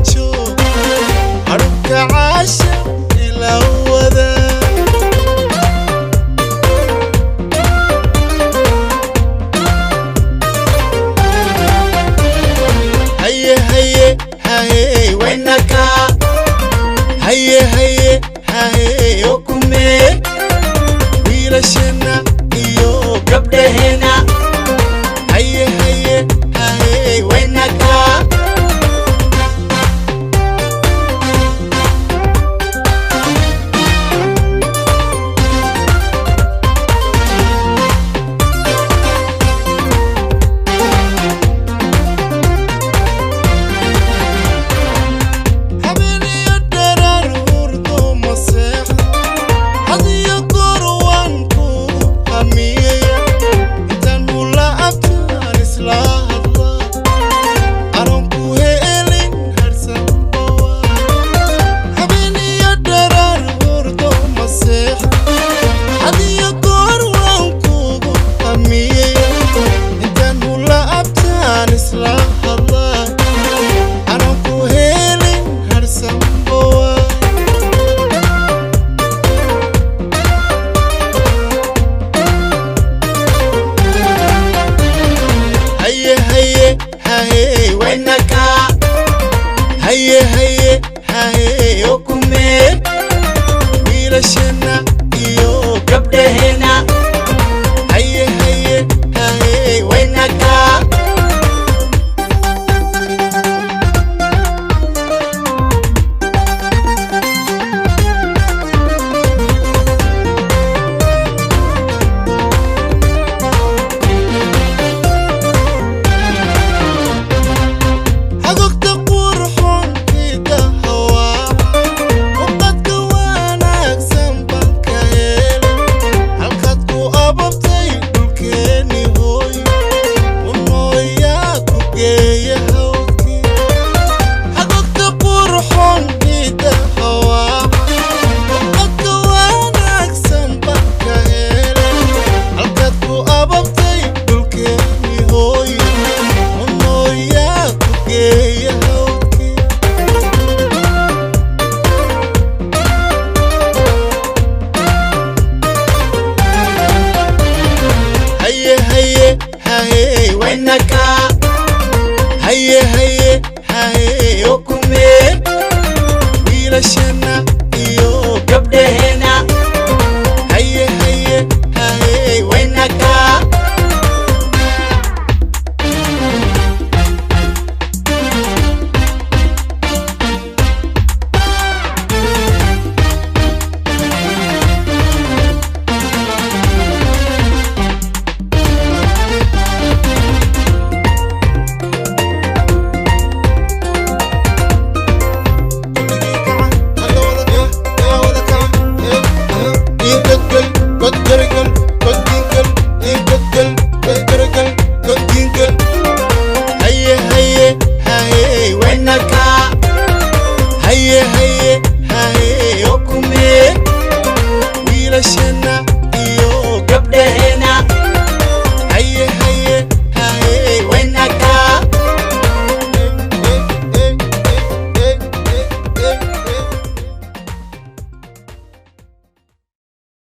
Joog hadhubka caasha ila wada. Haye haye haye, waynaka. Haye haye haye, okume wiilasheenna iyo gabdhaheena. Haye haye haye, waynaka. Habeeniyo dharaar hurdo ma seexdo, hadiyo goor waan ku hamiyaya. Intaan hula abtaan isla hadla, anoon ku helin harsanbawa. Habeeniyo dharaar hurdo ma seexdo, hadiyo goor waan kugu hamiyaya. Intaan hula abtaan isla hadla, anoon ku helin harsanbawa. Haye haye haye, waynaka. Haye haye haye, okume wiilasheenna.